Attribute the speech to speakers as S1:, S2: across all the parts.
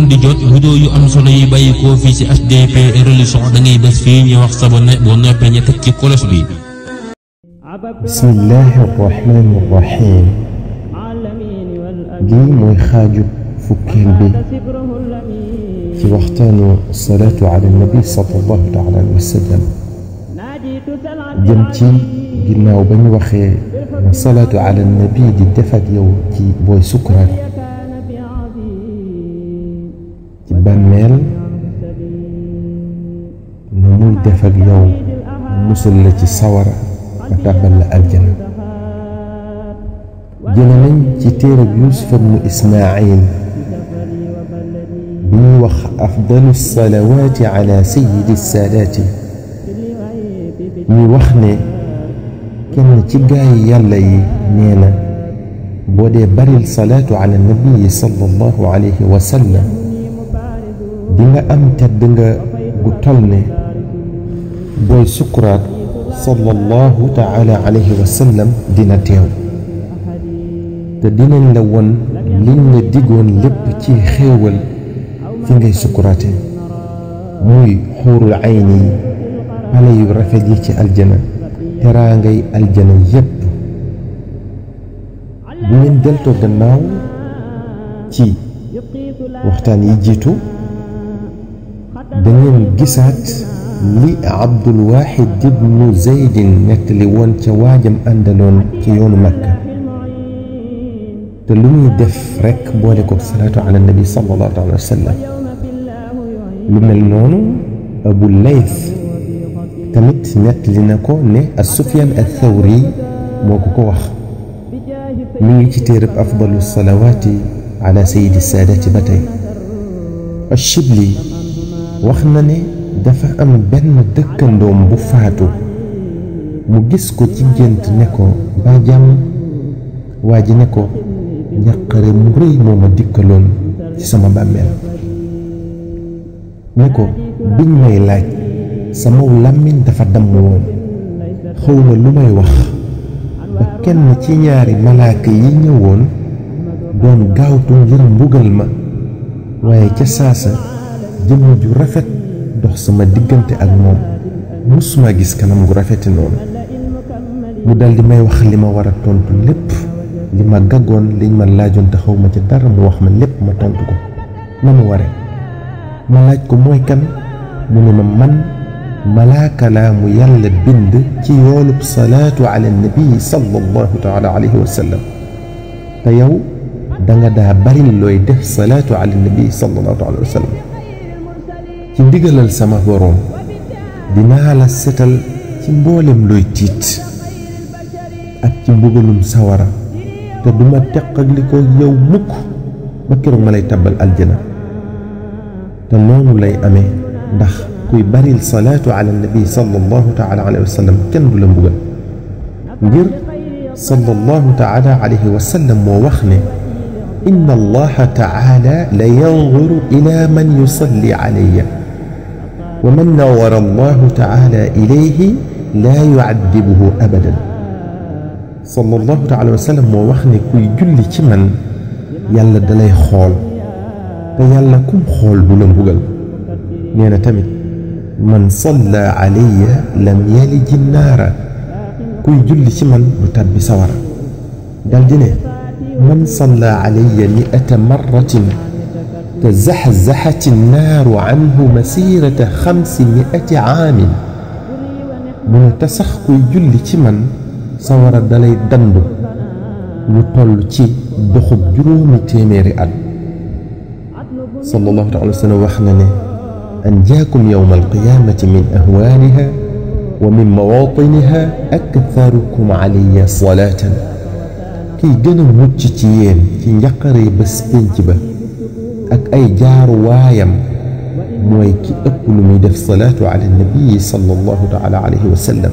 S1: man di jot vidéo yu am solo yi bàyyi ko fii ci HDP Religion da ngay bés fii ñu wax s'abonner boo noppee ñu teg ci cloche bi.
S2: bismillahi rahmani rahim. lii mooy xaaju fukkeel bi ci waxtaanu salaatu ala nabi sallallahu taala alayhi wa sallam jëm ci ginnaaw ba ñu waxee na salaatu ala nabi di def ak yow ci booy sukuraat ci bàmmeel na muy def ak yow musal la ci sawara ba tàbbal la aljana. jële nañ ci téereb Yuusuf ibnu Ismaayil bi ñuy wax afdalu salawaati ala sayyidi saadaati ñuy wax ne kenn ci gaay yàlla yi nee na boo dee baril salaatu ala nabi sallallahu alayhi wa sallam di nga am tedd nga gu tol ne booy sukuraat sallallahu taala alayhi wa sallam dina teew te dinañ la won liñ la digoon lépp ci xéewal fi ngay sukuraate muy xuurul ayni yi pale yu rafet yi ci aljana teraangay aljana yépp. bu ngeen deltoo gannaaw ci waxtaan yi jiitu da ngeen gisaat li Abdul Wahid ibnu Zaydin nettali woon ca waajam àndaloon ci yoonu Makka te lu muy def rekk boole ko salaatu ala nabi sallallahu alayhi wa sallam. lu mel noonu Abu Layth tamit nettali na ko ne as-Sufyaan ath-Thawri moo ko wax mi ngi ci téereb afdalu salawaati ala sayyidi saadaati ba tey. ash-Shibli wax na ne dafa am benn dëkkandoom bu faatu mu gis ko ci gént ne ko ba jàmm waa ji ne ko njàqare mu rëy moo ma dikkaloon ci sama bàmmeel ne ko biñ may laaj sama làmmiñ dafa damm woon xawma lu may wax ba kenn ci ñaari malaaka yi ñëwoon doon gaawtu ngir mbugal ma waaye ca saasa jëmm ju rafet dox sama diggante ak moom musuma gis kanam gu rafeti noonu mu daldi may wax li ma war a tontu lépp li ma gàggoon liñ ma laajoon te xaw ma ci dara mu wax ma lépp ma tontu ko na mu ware ma laaj ko mooy kan mu ne ma man malaaka laa mu yàlla bind ci yoolub salaatu ala nabi sallallahu taala alayhi wa sallam te yow danga daa bari looy def salaatu ala nabi sallallahu taala alayhi wa sallam ci ndigalal sama boroom dinaa la setal ci mboolem looy tiit ak ci mbugalum sawara te duma teqali ko yow mukk ba keroog ma lay tabbal aljana. te noonu lay amee ndax kuy baril salaatu ala nabi sallallahu taala alayhi wa sallam kenn du la mbugal ngir sallallahu taala alayhi wa sallam moo wax ne inna allaha taala la yanzuru ila man yusalli alayya wa man nawara allahu taala ilayhi la yu'addibuhu abadan. sallallahu taala wa sallam moo wax ne kuy julli ci man yàlla dalay xool te yàlla kum xool du la mbugal. nee na tamit man salla alayya lam yaliji naara kuy julli ci man du tàbbi sawara. dal di ne man salla alayya mi'ata marratin tazaxzaxati naaru anhu masirata 500 aamin mu ne te sax kuy julli ci man sawara dalay dandu lu toll ci doxub juróomi téeméeri at. sallallahu alayhi wa sallam wax na ne anjaakum yawma alqiyaamati min ahwaaniha wa min mawaatiniha aktharukum alayya salaatan kiy gën a mucc ci yéen ci njaqare bés pénc ba ak ay jaaru waayam mooy ki ëpp lu muy def salaatu ala nabi sallallahu taala alayhi wa sallam.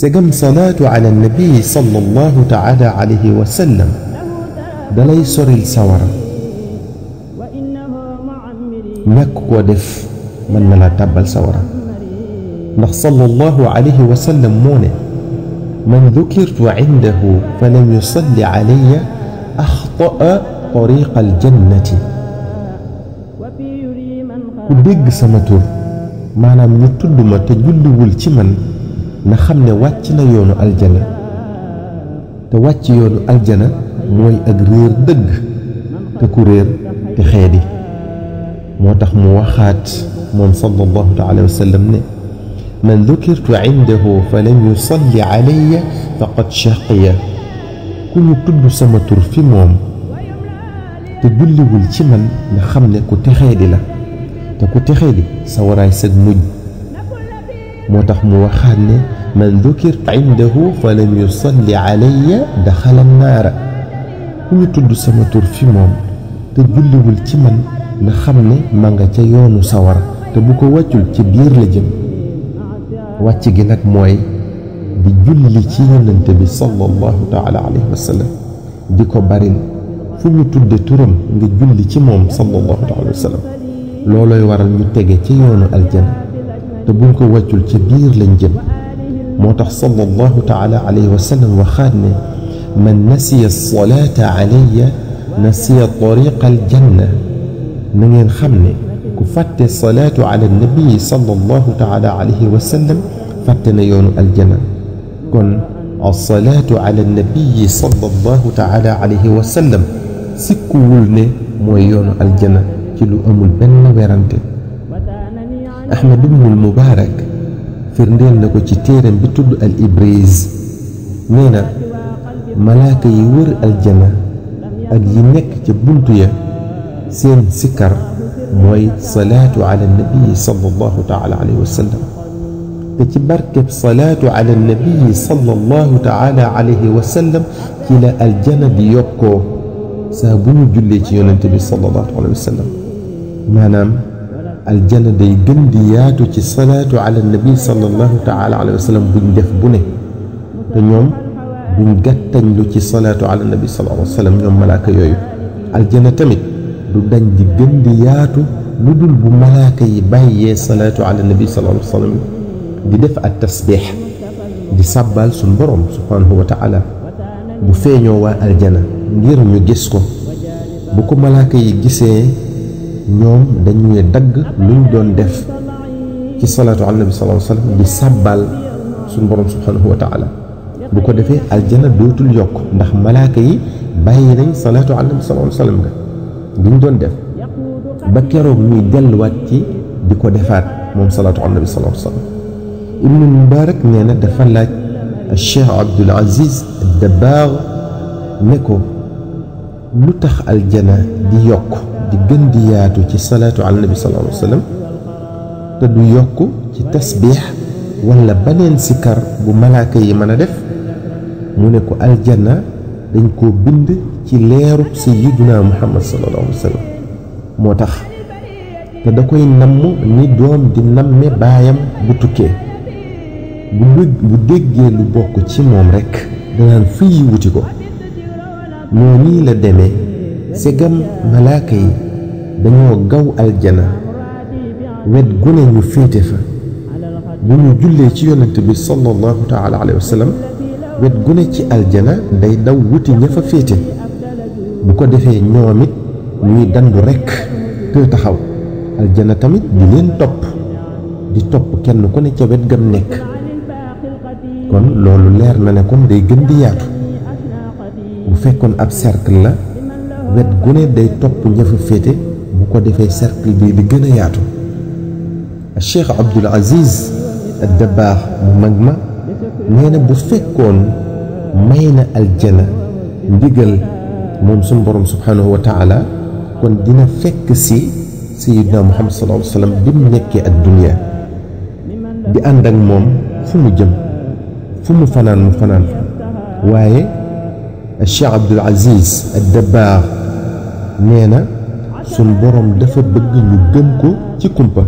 S2: segam salaatu ala nabi sallallahu taala alayhi wa sallam dalay soril sawara ñàkk koo def mën na la tàbbal sawara ndax sallallahu alayhi wa sallam moo ne man dukirtu indahu fa lam yusalli alayya axtaa tariqa aljannati ku dégg sama tur maanaam ñu tudd ma te julliwul ci man na xam ne wàcc na yoonu aljana te wàcc yoonu aljana mooy ak réer dëgg te ku réer te xeedi moo tax mu waxaat moom sallallahu alayhi wa sallam ne man dukirtu indahu fa lam yusalli alayya faqad shaqiya ku ñu tudd sama tur fi moom te julliwul ci man nga xam ne ku texeedi la te ku texeedi sa waraay sag mujj moo tax mu waxaat ne man dukirtu indahu fa lam yusalli alayya daxala naara ku ñu tudd sama tur fi moom te julliwul ci man nga xam ne ma nga ca yoonu sawara te bu ko wàccul ci biir la jëm wàcc gi nag mooy di julli ci yonente bi sallallahu taala alayhi wa sallam di ko baril fu ñu tudde turam nga julli ci moom sallallahu taala wa sallam looloy waral ñu tege ci yoonu aljana te buñ ko wàccul ci biir lañ jëm moo tax sallallahu taala alayhi wa sallam waxaat ne man nasiya salaata alayya nasiya tariqa aljanna na ngeen xam ne ku fàtte salaatu ala nabii sallallahu taala alayhi wa sallam fàtte na yoonu aljana kon alsalaatu ala nabii sallallahu taala alayhi wa sallam sikkuwul ne mooy yoonu aljana ci lu amul benn werante ahmad ibnul mubaarak firndeel na ko ci téeram bi tudd al ibriz nee na malaaka yi wër aljana ak yi nekk ca buntu ya seen sikkar mooy salaatu ala nabii sallallahu taala alayhi wa sallam te ci barkeb salaatu ala nabii sallallahu taala alayhi wa sallam ci la aljana di yokkoo saa bu ñu jullee ci yonente bi sallallahu alayhi wa sallam maanaam aljana day gën di yaatu ci salaatu ala nabii sallallahu taala alayhi wa sallam buñ def bu ne te ñoom duñ gàttañ lu ci salaatu ala nabii sallallahu alayhi wa sallam ñoom malaaka yooyu aljana tamit du dañ di gën di yaatu lu dul bu malaaka yi bàyyee salaatu ala nabi sallallahu alayhi wa sallam di def ak tasbiix di sàbbaal suñ borom subhanahu wa taala bu feeñoo waa aljana ngir ñu gis ko bu ko malaaka yi gisee ñoom dañuy dagg luñ doon def ci salaatu ala nabi sallallahu alayhi wa sallam di sàbbaal suñ borom subhanahu wa taala bu ko defee aljana dootul yokk ndax malaaka yi bàyyi nañ salaatu ala nabi sallallahu alayhi wa sallam nga duñ doon def ba keroog ñuy delluwaat ci di ko defaat moom salaatu ala nabi sallallahu alayhi wa sallam ibnu mubarak nee na dafa laaj cheikh abdul aziz dabbaax ne ko lu tax aljana di yokk di gën di yaatu ci salaatu ala nabi sallallahu alayhi wa sallam te du yokk ci tasbiix wala baneen sikar bu malaaka yi mën a def mu ne ko aljana dañ koo bind ci leeru sayyiduna muhammad sallallahu alayhi wa sallam moo tax te da koy namm ni doom di namme baayam bu tukkee bu déggee lu bokk ci moom rekk danaan fii wuti ko moo nii la demee segam malaaka yi dañoo gaw aljana wet gune ñu féete fa bu ñu jullee ci yonent bi sallallahu taala alayhi wa sallam wet gune ci aljana day daw wuti ña fa féete bu ko defee ñoom it ñuy dandu rekk te taxaw aljana tamit di leen topp di topp kenn ku ne ca wet gam nekk kon loolu leer na ne kon day gën di yaatu bu fekkoon ab cercle la wet gune day topp ña fa féete bu ko defee cercle bi di gën a yaatu Cheikh Abdul Aziz Dabbaax mu mag ma nee na bu fekkoon may na aljana ndigal moom suñ borom subhanahu wa taala kon dina fekk si sayyidina muhammad sallallahu alayhi wa sallam bi mu nekkee ak dunya di ànd ak moom fu mu jëm fu mu fanaan mu fanaan fa waaye Cheikh Abdul Aziz Dabbaax nee na suñ borom dafa bëgg ñu gëm ko ci kumpa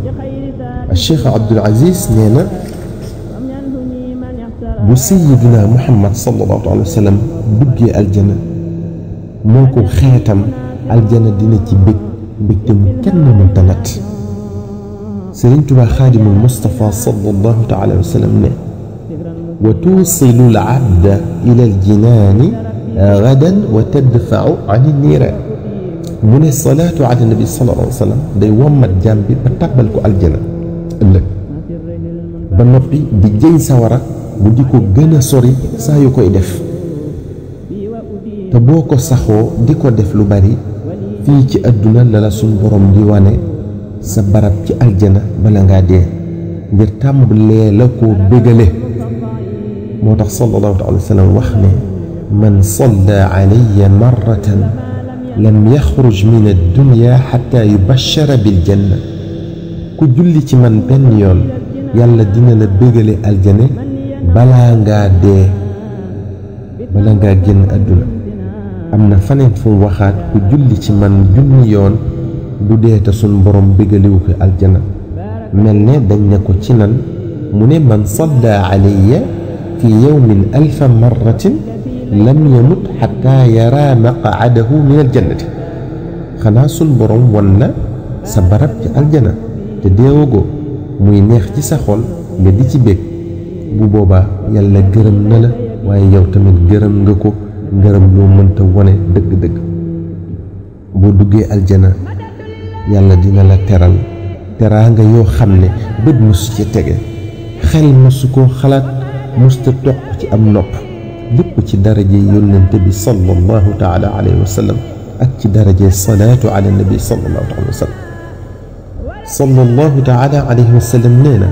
S2: Cheikh Abdul Aziz nee na bu sayyidina muhammad sallallahu alayhi wa sallam duggee aljana moo ko xeetam aljana dina ci bég mbégte mu kenn mënta natt Sëriñ Tuubaa xaadimul Mustafa sallallahu taala alayhi wa sallam ne wa tuusilu al abda ila al jinaani gadan wa tadfau an niiraan mu ne salaatu ala nabi sallallahu alayhi wa sallam day wommat jaam bi ba tàbbal ko aljana ëllëg ba noppi di jëñ sawara mu di ko gën a sori saa yu koy def te boo ko saxoo di ko def lu bari fii ci àdduna la la suñ borom di wane sa barab ci aljana bala ngaa dee ngir tàmbalee la ko bégale moo tax sallallahu alayhi wa sallam wax ne man salla alayya marratan lam yaxruj min addunya xatta yubashara biljanna ku julli ci man benn yoon yàlla dina la bégale aljane balaa ngaa dee bala ngaa génn àdduna am na faneen fu mu waxaat ku julli ci man junni yoon du dee te suñ borom bégaliwu ko aljana mel ne dañ ne ko ci nan mu ne man salla alayya fi yawmin alfa marratin lam yamut xataa yara maqaadahu min aljannati xanaa suñ borom won la sa barab ci aljana te deewagoo muy neex ci sa xol nga di ci bég bu boobaa yàlla gërëm na la waaye yow tamit gërëm nga ko ngërëm loo mënta wone dëgg-dëgg boo duggee aljana yàlla dina la teral teraanga yoo xam ne bët musu ci tege xel musu koo xalaat musta toq ci am nopp lépp ci daraje yónnante bi sallallahu taala alayhi wa sallam ak ci daraje salaatu ala nabi sallallahu alayhi wa sallam sallallahu taala alayhi wa sallam nee na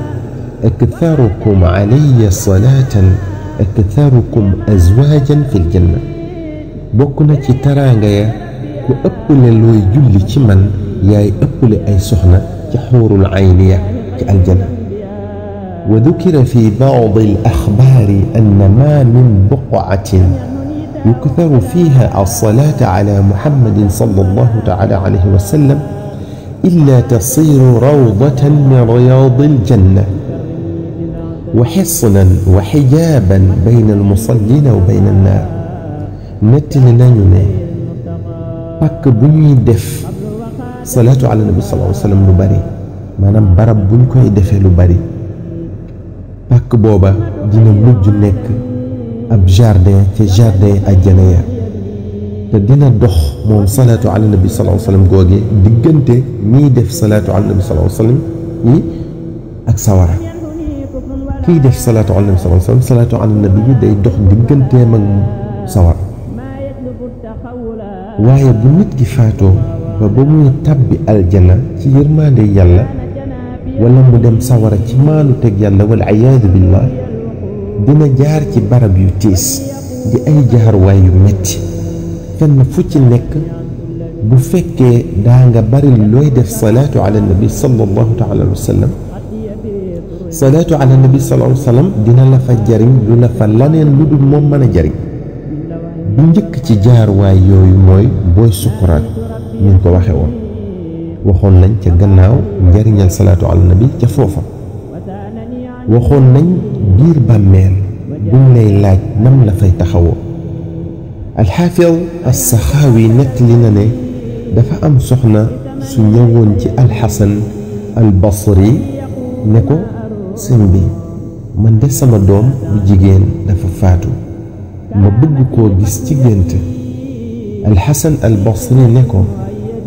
S2: aktharukum alayya salaatan aktharukum azwaajan fi ljanna bokk na ci teraanga ya ku ëpple looy julli ci man yaay ëpple ay soxna ci xuurul ayniya ci aljana wa dukira fi baadi al axbaari anna ma min buqatin yuktaru fiha alsalaata ala muhammadin sallallahu taala alayhi wa sallam illa tasiru rawdatan min riyaadi aljanna wa xisnan wa xijaaban bayna almusallina wa bayna annaar nettali nañu ne pàkk bu ñuy def salaatu ala nabi sallallahu alayhi wa sallam lu bari maanaam barab buñ koy defee lu bari pàkk booba dina mujj nekk ab jardin ci jardin àjjana ya te dina dox moom salaatu ala nabi sallallahu alayhi wa sallam googe diggante ñiy def salaatu ala nabi sallallahu alayhi wa sallam yi ak sawara kiy def salaatu ala nabi sallallahu alayhi wa sallam salaatu ala nabi bi day dox digganteem ak sawara waaye bu nit ki faatoo ba muy tàbbi aljana ci yërmaande yàlla wala mu dem sawara ci maanu teg yàlla wal iyaadu billah dina jaar ci barab yu tiis di ay jaarwaay yu metti fenn fu ci nekk bu fekkee daa nga bari looy def salaatu ala nabi sallallahu taala alayhi wa sallam salaatu ala nabi sallallahu alayhi wa sallam dina la fa jariñ du la fa laneen lu dul moom mën a jariñ bu njëkk ci jaarwaay yooyu mooy booy sukuraat ñu ko waxe woon waxoon nañ ca gannaaw njariñal salaatu ala nabi ca foofa waxoon nañ biir bàmmeel buñ lay laaj nam la fay taxawoo alxaafid alsaxaawi nettali na ne dafa am soxna su ñëwoon ci alxasan albasri ne ko sëñ bi man de sama doom bu jigéen dafa faatu ma bëgg koo gis ci gént alxasan albasri ne ko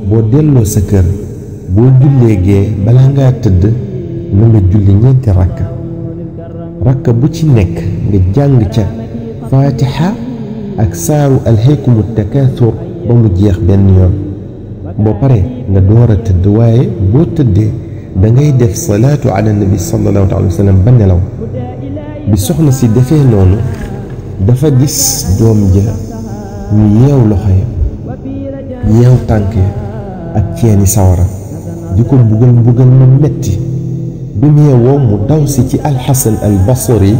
S2: boo delloo sa kër boo jullee gee balaa ngaa tëdd na nga julli ñeenti rakka bu ci nekk nga jàng ca faatixa ak saaru alhaykumu takaathur ba mu jeex benn yoon boo pare nga door a tëdd waaye boo tëddee da ngay def salaatu ala nabi sallallahu alayhi wa sallam ba nelaw bi soxna si defee noonu dafa gis doom ja ñu yeew loxo ya yeew tànk ya ak ceeni sawara di ko mbugal mu metti bi mu yeewoo mu daw si ci alxasan al basri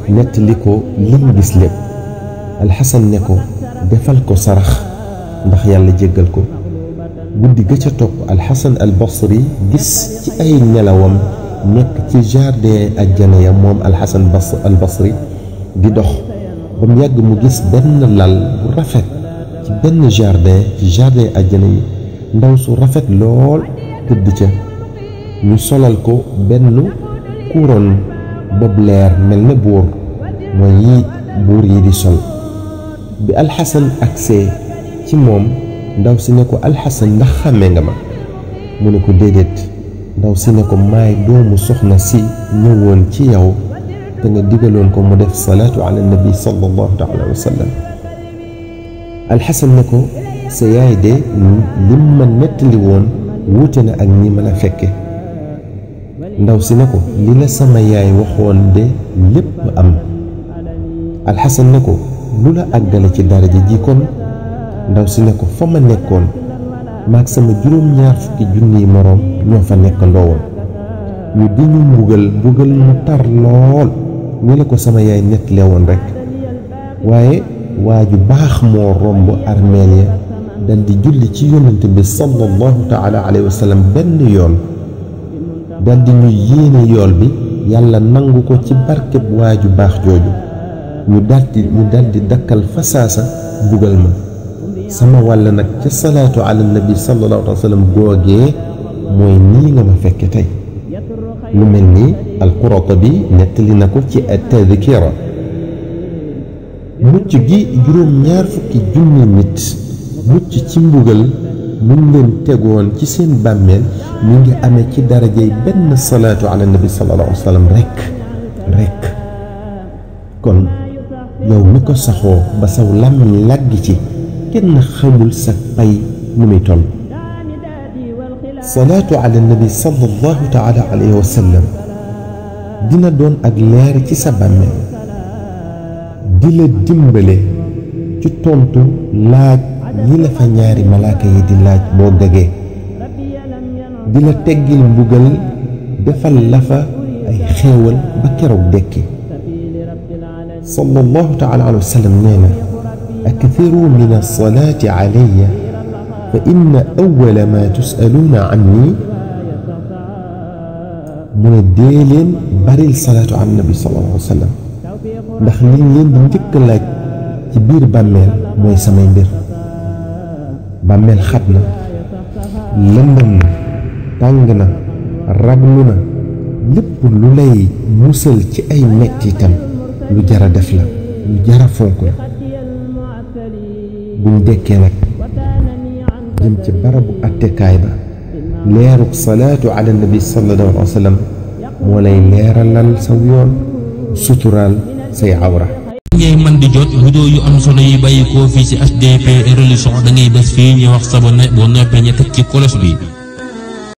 S2: nettali ko lim gis lépp alxasan ne ko defal ko sarax ndax yàlla jéggal ko guddi ga ca topp alxasan al basri gis ci ay nelawam nekk ci jardin ajjana ya moom alxasan al basri di dox ba mu yàgg mu gis benn lal bu rafet ci benn jardin ci jardin ajjana yi ndaw su rafet lool tëdd ca ñu solal ko benn couronne bob leer mel ne buur mooy yi buur yi di sol bi alxasan agsee ci moom ndaw si ne ko alxasan ndax xàmme nga ma mu ne ko déedéet ndaw si ne ko maay doomu soxna si ñëwoon ci yow te nga digaloon ko mu def salaatu ala nabi sallallahu taala wa sallam alxasan ne ko sa yaay de lim ma nettali woon wuute na ak ni ma la fekke ndaw si ne ko li la sama yaay waxoon de lépp am alxasan ne ko lu la àggale ci daraja ji kon ndaw si ne ko fa ma nekkoon maag sama juróom-ñaar fukki junniy moroom ñoo fa nekk ndoowoon ñu di ñu mbugal mu tar lool ni la ko sama yaay nettalee woon rekk waaye waa ju baax moo romb armeel ya dal di julli ci yonent bi sallallahu taala alayhi wa sallam benn yoon dal di ñu yéene yool bi yàlla nangu ko ci barkeb waa ju baax jooju ñu daldi dakkal fasaasa mbugal ma sama wàll nag ca salaatu ala nabi sallallahu alayhi wa sallam googee mooy nii nga ma fekke tey lu mel ni alquratabi nettali na ko ci at-tadhkira mucc gi juróom-ñaar fukki junni nit mucc ci mbugal muñ leen tegoon ci seen bàmmeel mi ngi amee ci darajey benn salaatu ala nabi sallallahu alayhi wa sallam rekk kon yow mi ko saxoo ba saw làmmiñ làggi ci kenn xamul sa pay nu muy toll salaatu ala nabi sallallahu taala alayhi wa sallam dina doon ak leer ci sa bàmmeel di la dimbale ci tontu laaj yi la fa ñaari malaaka yi di laaj boo gagee di la teggil mbugal defal la fa ay xéewal ba keroog dekki sallallahu taala alayhi wa sallam nee na akthiruu min as-salaati alayya fa inna awwala ma tus'aluuna anni mu ne dee leen baril salaatu ala nabi sallallahu alayhi wa sallam ndax liñ leen di njëkk laaj ci biir bàmmeel mooy samay mbir bàmmeel xat na lëndëm na tàng na raglu na lépp lu lay musal ci ay mettitam lu jara def la lu jara fonk la buñ dekkee nag jëm ci barabu attekaay ba leeruk salaatu ala nabi sallallahu alayhi wa sallam moo lay leeralal sa yoon suturaal say awra
S1: ngay man di jot vidéo yu am solo yi bàyyi koo fii ci HDP Religion da ngay bés fii ñu wax sabonné boo noppee ñu teg ci cloche bi